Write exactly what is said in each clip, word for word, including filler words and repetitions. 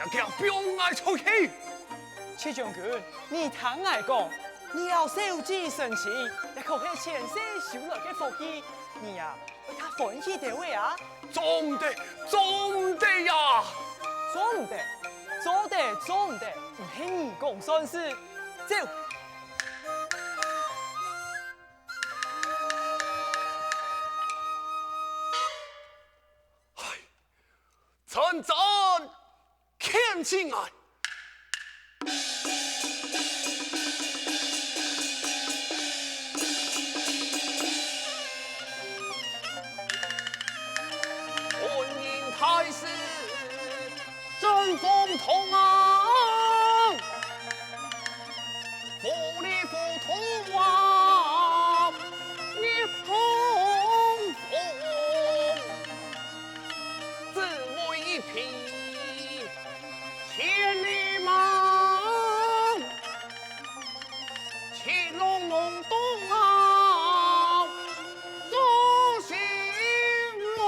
遽遽放𠊎出去！徐將軍，你聽𠊎講，你摎小姐成親，這可係前世修來个福氣，你啊，愛較歡喜兜仔啊！做毋得，做毋得呀！做毋得，做得，做毋得，毋係你講算數。走！ 唉，慘慘，欠親啊！本人太師， 張公堂啊，糊里糊塗啊，一通通，只為一匹千里马，騎龍弄洞啊，做新郎。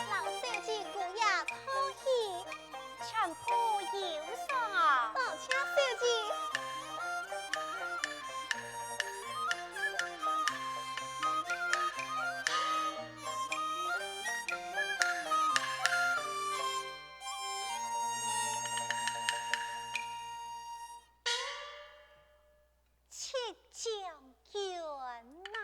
老小姐姑爷客气，全部有赏。多谢小姐。 七将军呐！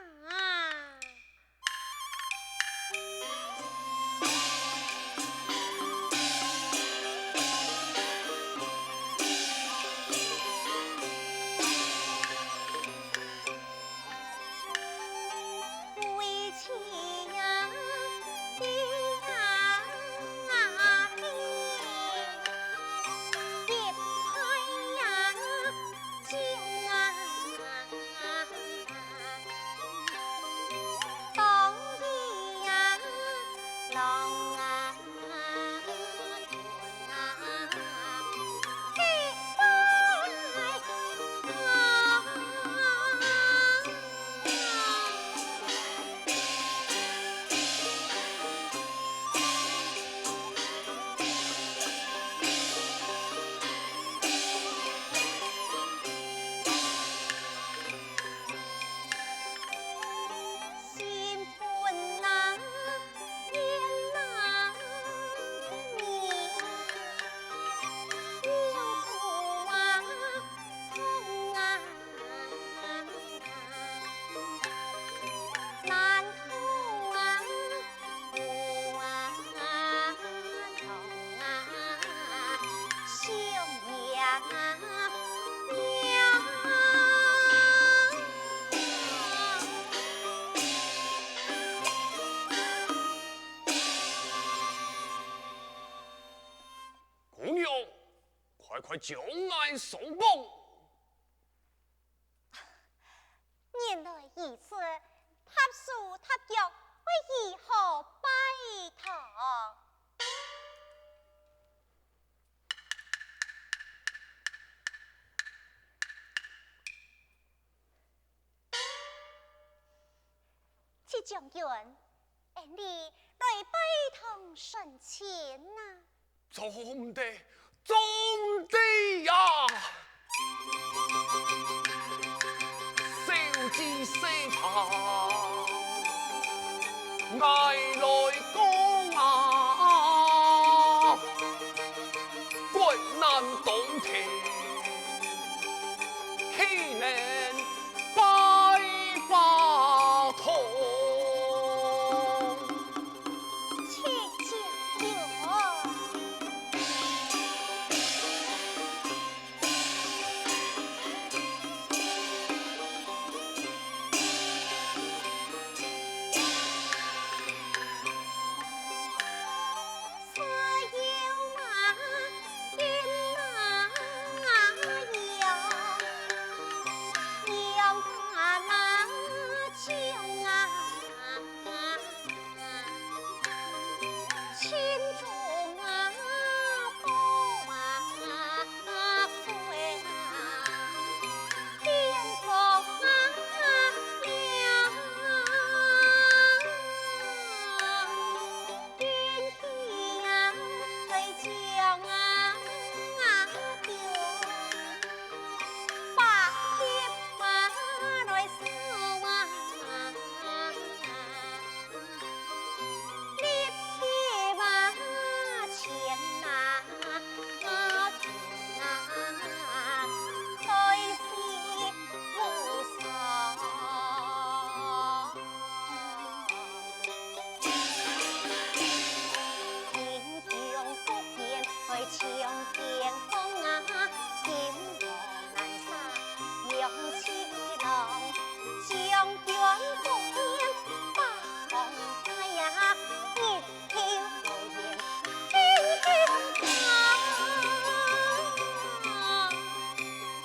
姑娘，快快将俺鬆綁！ 原來如此，踏手踏腳，為如何拜堂？七将軍，你来拜堂成亲呐。做毋得，做毋得呀！小姐说她， 𠊎來講啊，國難當頭，豈能拜花堂？七舅舅。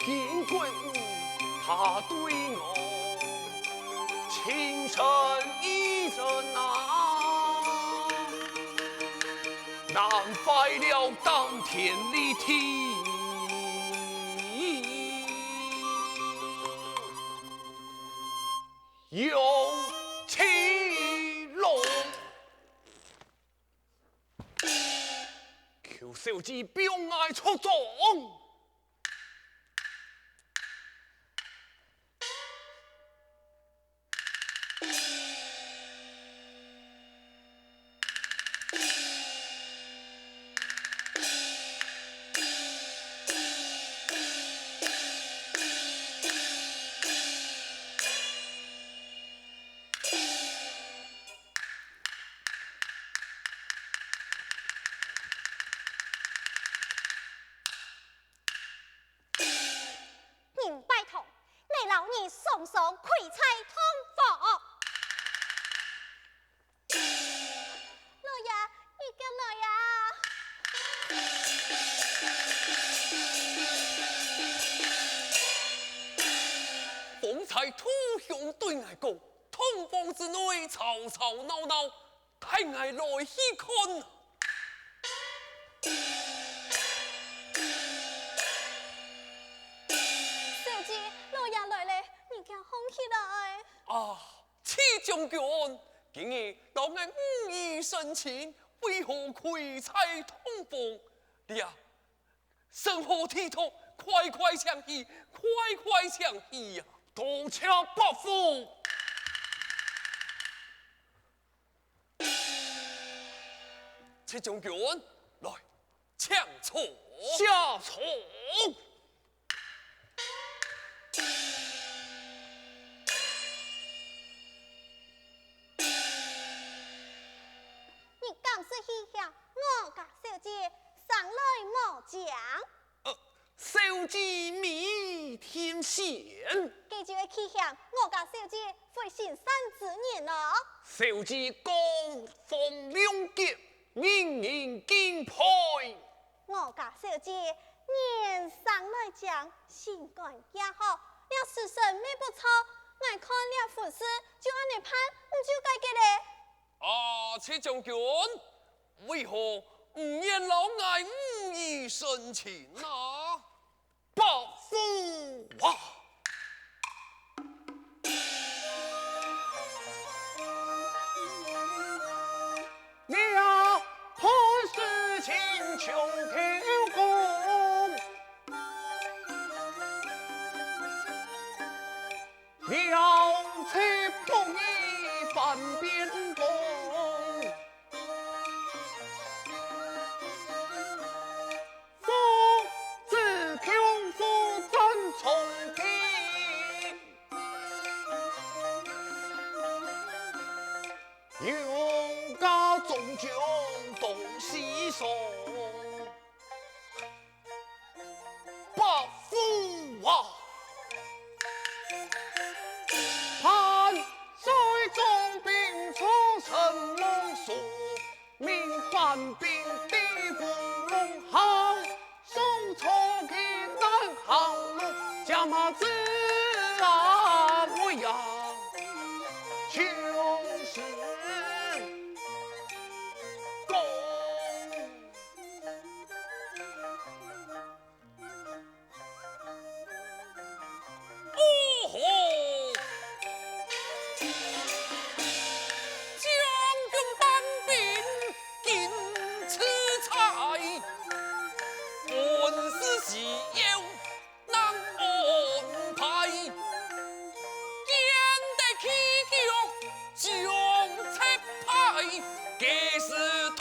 金國武他對我情深意重啊，難壞了當天立地有情郎。 求小姐放𠊎出莊。 人拜堂，你摎你双双跪在堂房。老爺，你敢來啊？方才弟兄對𠊎講， 堂房之內吵吵鬧鬧，待𠊎來去看啊。小姐，老爺來咧，你遽䟘起來。啊，徐將軍，今日摎𠊎無意成親，為何跪在堂房？這 甚好體統，快快請起，快快請起呀！多謝伯父。徐將軍，來，請坐。謝坐。 你敢識去向我家小姐生來無講？呃，小姐未聽先。該就係去向我家小姐會心善之人囉。小姐江方亮節，人人敬佩。 我家小姐年生來靚，心肝也好，這時辰乜不錯，𠊎看這婚事就恁呢辦，毋就解決咧。啊，徐將軍，為何毋願摎𠊎無意成親啊？伯父啊！两尺不二半边弓，夫子功夫真冲天。用家中将东西送。 伯父啊，盼水中兵出神龙书，命官兵抵御龙号，送出去南行路，加马子啊，不要穷死功。 哦吼！将军班兵尽出彩，本事是有难安排，见得起脚将赤派，皆是通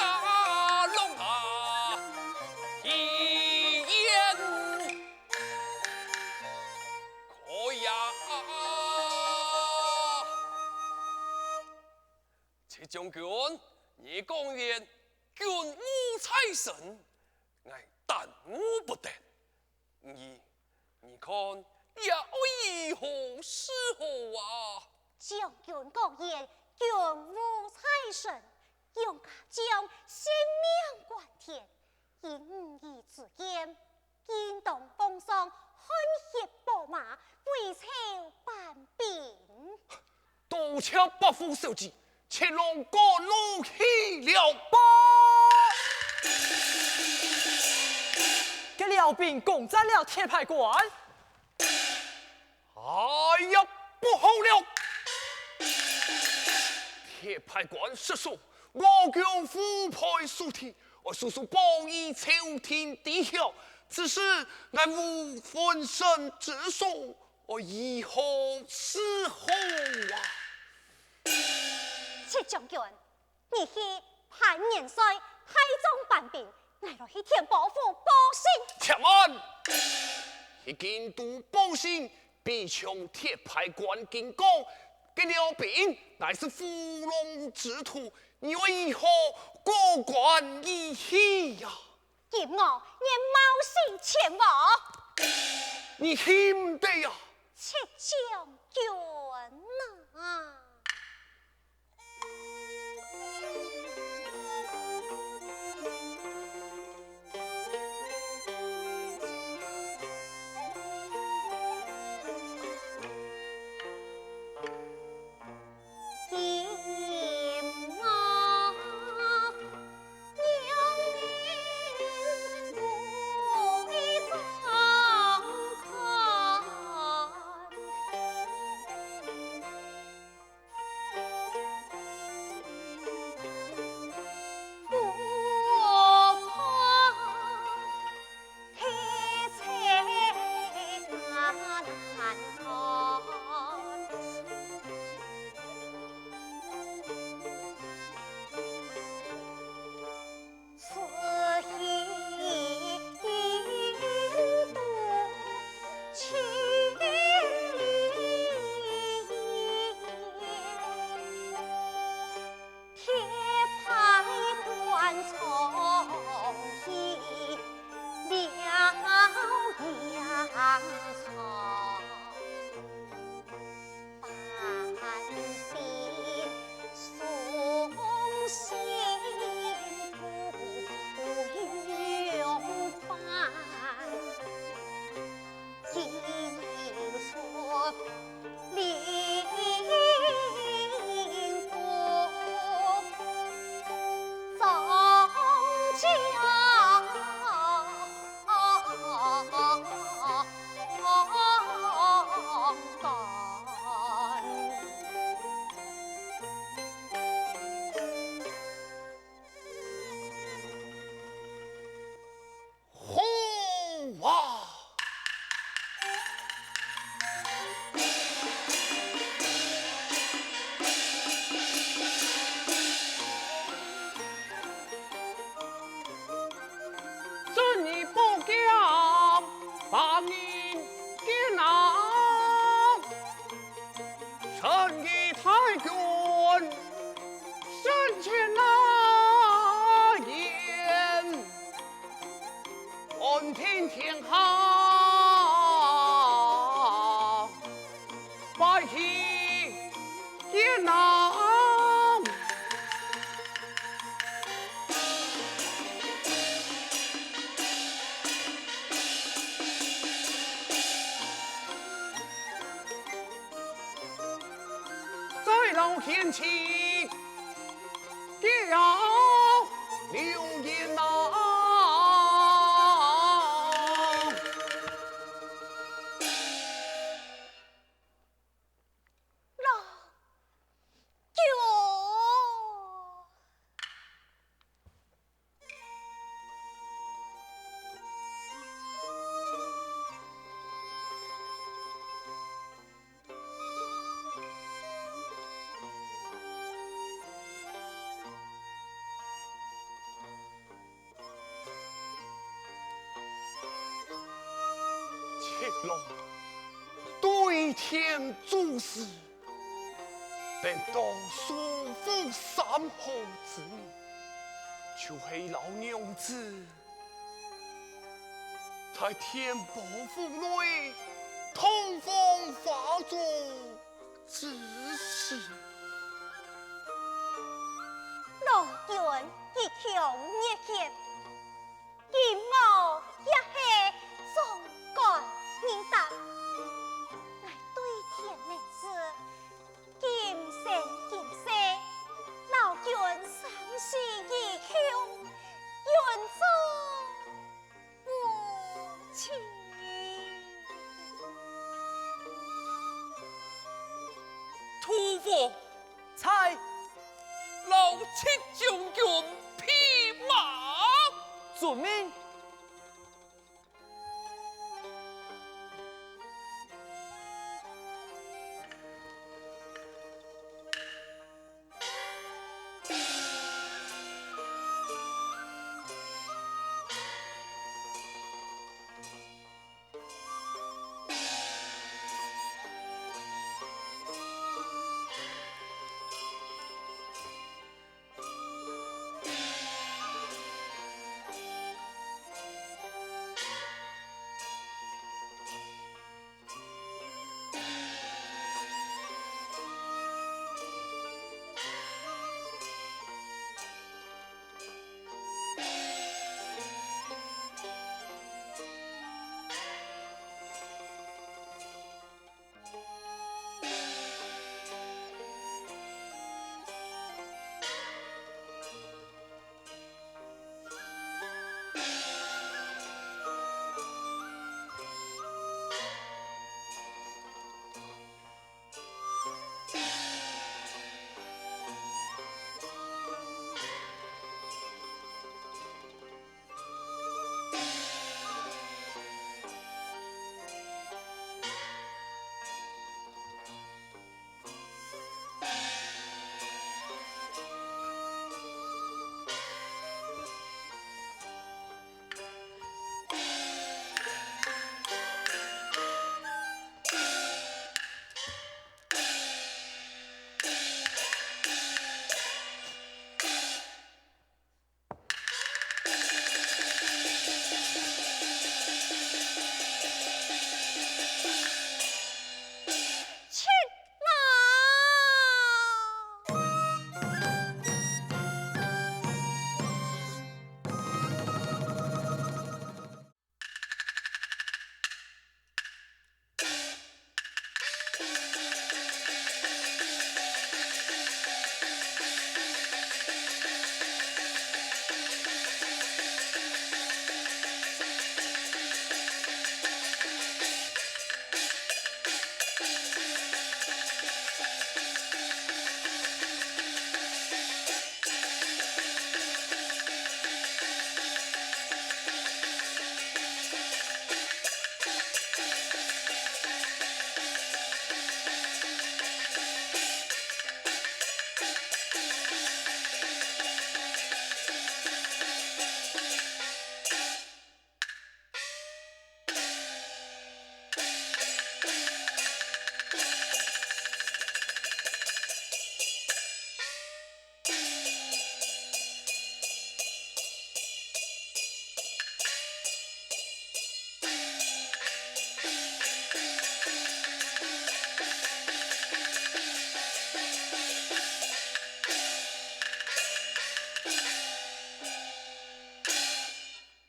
啊龙啊，一言 可以啊！赤将军，你讲言军无在身，𠊎耽误不得。你，你看，也爱如何是好啊？将军讲言军无在身，杨家将性命关天， 因你之见，应当放上汗血宝马，回朝班兵。多谢伯父小姐，且让我路去了吧。个辽兵攻占了铁牌关。 哎呀，不好了！铁牌关失守，我军腹背受敌，我速速保于朝廷地下，只是俺无分身之所，我如何是好啊？赤将军， 你去派元帅，带众班兵，俺来去天波府报信。且慢！去京都报信，比搶铁牌关金刚，个辽兵乃是虎狼之徒，你为何过关而去呀？今我愿冒死前往。你去毋得呀！赤将军啊！请叫刘言呐。老君。 七郎对天做事，等到收复山河之日，就系老娘子在天宝府内通风化作 之事。老君一腔热血，今我也系忠肝义胆。𠊎对天盟誓，今生今世，老君生死与共，愿做 母亲。土匪在，老七将军披马。遵命。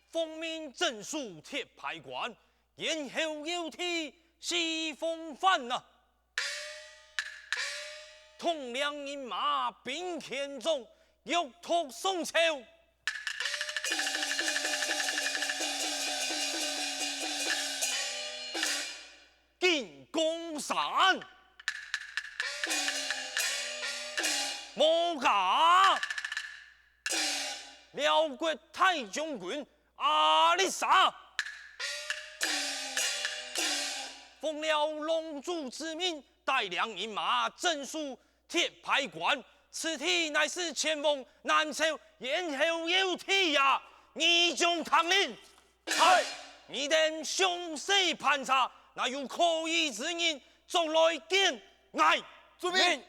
奉命镇守铁牌关，咽喉要地四方饭啊！统领人馬兵千總，欲奪宋朝。金剛山，無假。辽國大將軍阿里沙，奉了狼主之命，帶領人馬鎮守鐵牌關，此地乃是前往南朝咽喉喉地也。你將聽令。嗨！你等詳細盤查，若有可疑之人，捉來見𠊎。遵命。